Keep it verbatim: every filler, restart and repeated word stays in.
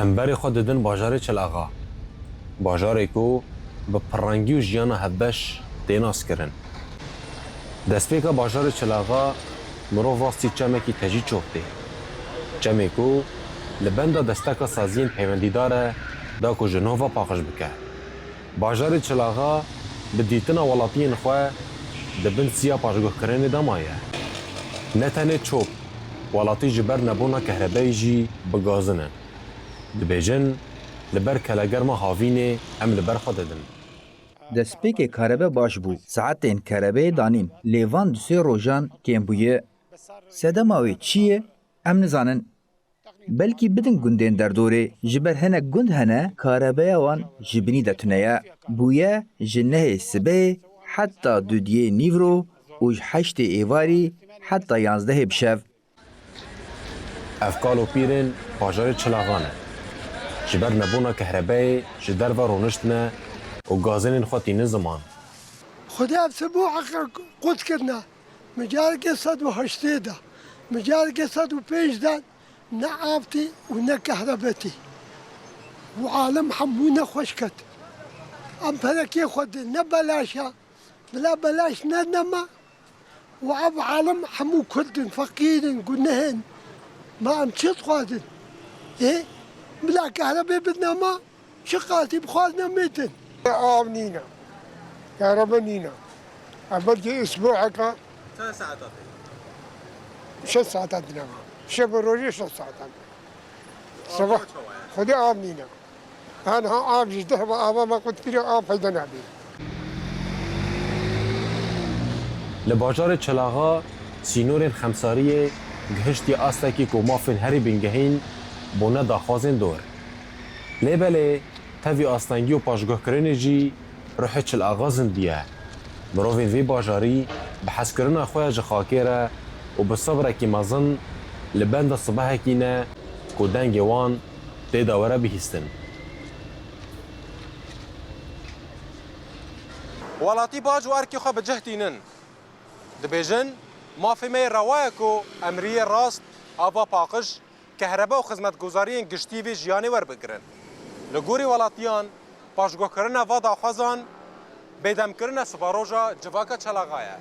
Em berê xwe didin bajarê Çil Axa. Bajarê ku bi pirrengî û jiyana hevbeş tê naskirin. Destpêka bajarê Çil Axa mirov rastî çemekî tejî çop tê. Çemê ku li benda desteka saziyên peywendîdar e da ku ji nû ve paqij bike. Bajarê Çil Axa bi dîtina welatiyên xwe di bin siya paşguhkirinê de maye. Ne tenê çop, welatî ji ber nebûna kehrebeyê jî bi gazin e. Dibêjin, li ber kelegerma havînê em li ber xwe didin. Destpêkê karebe baş bû. Saetên kerebeyê danîn. Lê van du sê rojan kêm bûye. Sedema wê çi ye? Em nizanin. Belkî bidin gundên derdorê. Ji ber hinek gund hene, karebeya wan ji binî de tune ye. Bûye ji nehê sibehê heta dudiyê nîvro û ji heştê êvarî heta yanzdehê bi şev. Ev kal û pîrên bajarê Çil Axa ne. Ji ber nebûna kehrebeyê ji derve roniştine û gazinên xwe tînin ziman. Xwedê ev sibû heqe qut kirine. Min carekê sed û heştê da. Min carekê sed û pênc da, ne av tî û ne kehrebe tî. Û alem hemû nexweş ket. Em perekê xwe din, ne belaş e. Bila belaş ne nema. Û ev alem hemû kurd in, feqîr in, guneh in. Ma em çi dixwazin? Ê, bila kehrebê bidine ma, çi qasî bixwazine mêtin. Av nîne. Kerebe nîne. Ev belkî isbuheka. Çend saeta tê? Şeş saeta dinema. Şev û rojê şeş saeta. Sibah. Xwedê av nîne. Anha av ji deh ve ava me qut kiriye, av peyda nabî. Li bajarê Çil Axa sînorên xemsariyê gihiştiye astekî ku mafên herî bingehîn bûne daxwazên dor. Lê belê tevî astengî û paşguhkirinê jî ruhê Çil Axa zindiye. Mirovên vê bajarî bi hezkirina xwe ya ji xakê re û bi sebrekî mezin li benda sibehekî ne ku dengê wan tê de were bihîstin. Welatî bac û erkê xwe bi cih tînin. Dibêjin, mafê me yê rewa ye ku emriyê rast, ava paqij, kehrebe û xizmetguzariyên giştî vê jiyanê werbigirin. Li gorî welatiyan, paşguhkirina va daxwazan bêdemkirina siberoja civaka Çil Axa ye.